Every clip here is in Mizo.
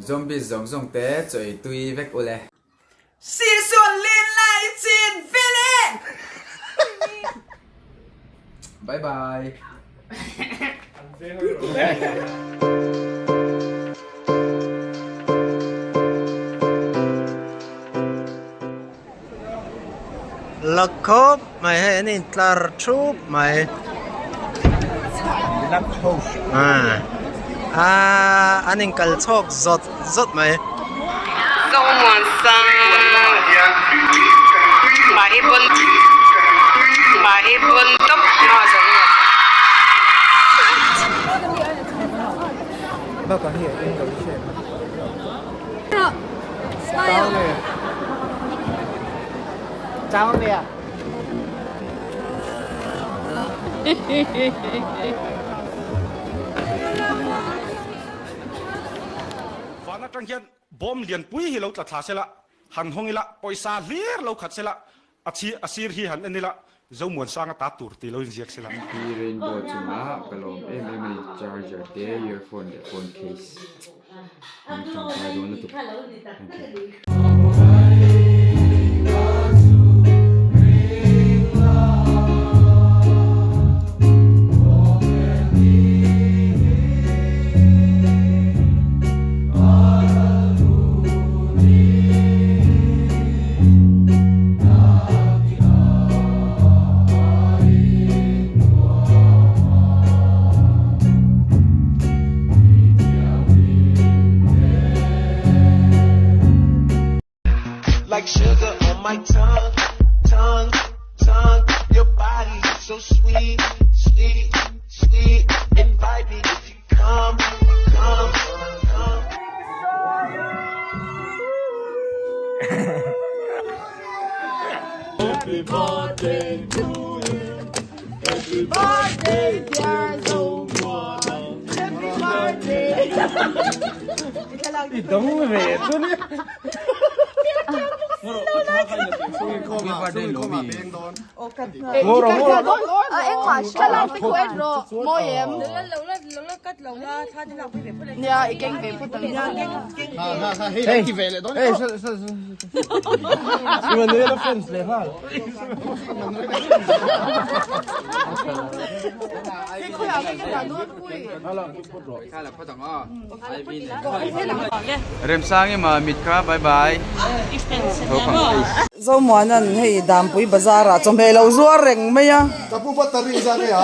Zombies zawng zawng te chaw ei tui vek ule. Sihsuan len lai chin vel e! Bye bye. La khawp mai hei an intlar thup mai ah an inkal chhawk zawt zawt mai. Van atang hian bawm lianpui hi lo tla thla sela, han hawng ila, pawisa hlir lo khat sela, a chhi a sir hi han en ila, Zomuansanga ta tur tih lo inziak sela. Hi rainbow chungah ka lawm em em a ni, charger te, earphone leh phone case an tangkai dawn lutuk. Thank you. Like sugar on my tongue, tongue, tongue. Your body so sweet, sweet, sweet. Invite me if you come, come, come. Happy birthday to you. Happy birthday dear Zomuana. Happy birthday. I dang ve chu ni. Remsang ema mit kha bye bye. Zomuanan hei Dampui bazar ah chawhmeh lo zuar reng mai a. Ka pu battery zan hei a.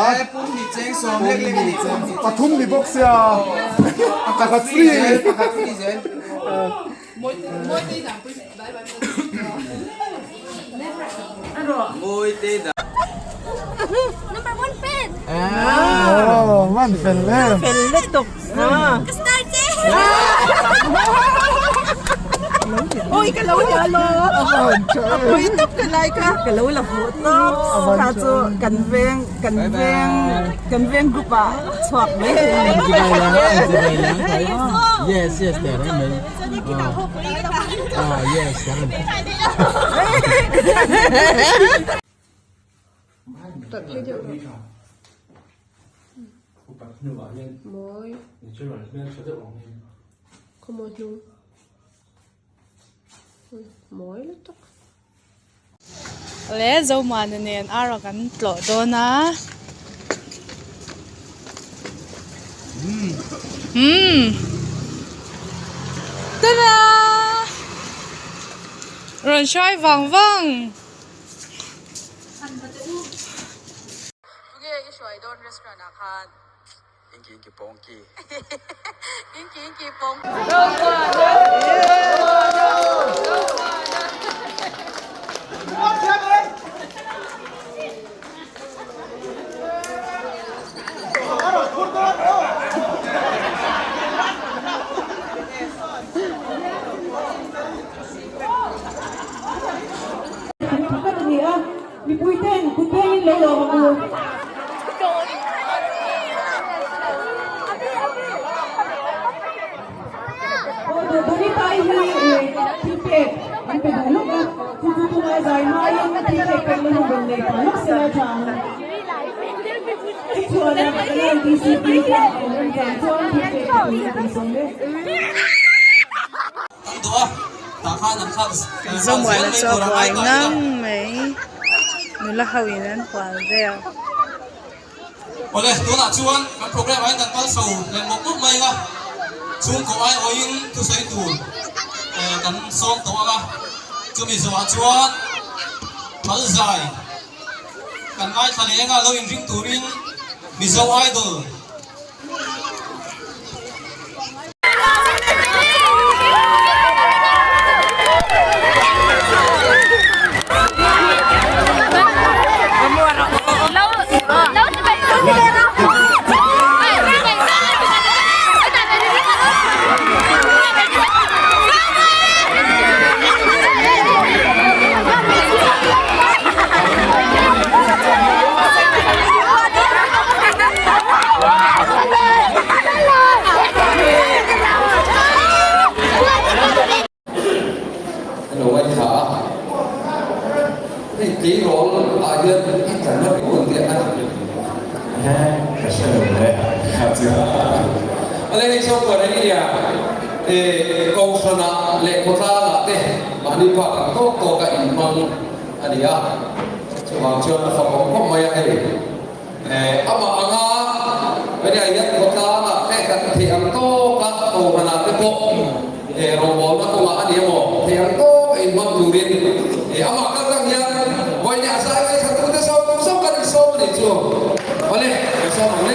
Pathum ni bawk sia pakhat free. Pakhat free zel. Number one fan. Oh, man fel em. Fel lutuk. Ka star che. Oi ka lo la lo. Pui tawp ka lai kha ka lo la fuh tawp. Kha chu kan veng kan veng kan veng group ah chhuak mai thei a ni. Yes, yes, there I am. Ah, yes, there. Mawi khawmawi hnung mawi lutuk. Le Zomuana nen ar a kan tlawh dawn a. Umm tada rawn hruai vang vang. Tunge i hruai dawn restaurant ah khan? Inki inki pongki. Inki inki pong. An thawk a ni a, mipui ten kut bengin lo lawm ang u. Aw Donitai hi thil pek an pe duh lawk a, chu chu tunga zai hmain thil pek pek na hun rawn nei pah lawk sela tha ang. Chuan a kan ITCP ten an rawn zan chuan thil pek pe turin a kan sawm e. Zomuana chu a buai ngang mai nula ho in an hual vel. Awle, tunah chuan kan program ah hian kan kal chho leh mawp mawp mai ang a, chhungkaw aiawhin thusawi tur kan sawm tawh ang a, chumi zawhah chuan Phalzai kan ngaithla leh eng a, lo inring turin Mizo Idol. An lo ngaithla a, hei tleirawl ah hian i tlan a ring tih a he ka hre lo le a ti a. Awle hei chuan kuan eng nia kohhran ah leh khawtlang ah te mahni phak ang tawk tawk a inhmang a ni a, chuvang chuan a fak awm khawp mai a hei. Amah anga hetiang hian khawtlangah te kan theih ang tawka kohhranah te pawh rawngbawlna kawngah a ni emaw theih ang tawka inhmang turin amah kal tang hian vawiin a zai ngaihthla tute zawng zawng kan insawm a nih chu. Awle, kan sawm ang le.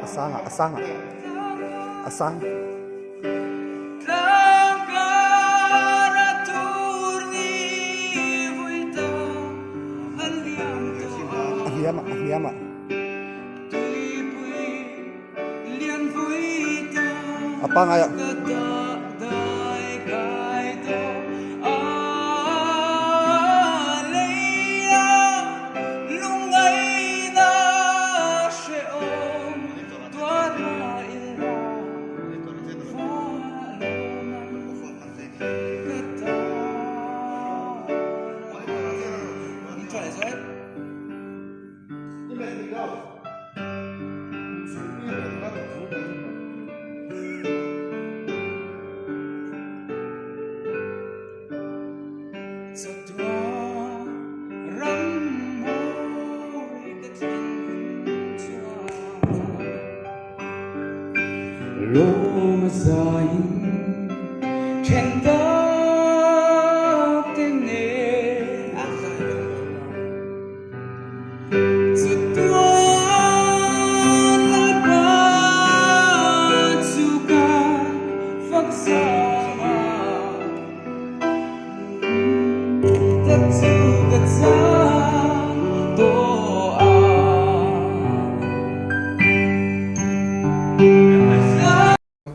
A sang a, a sang. A hniam a, a hniam a. A pangai a.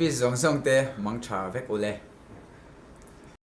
Zombies zawng zawng te mang tha vek ule.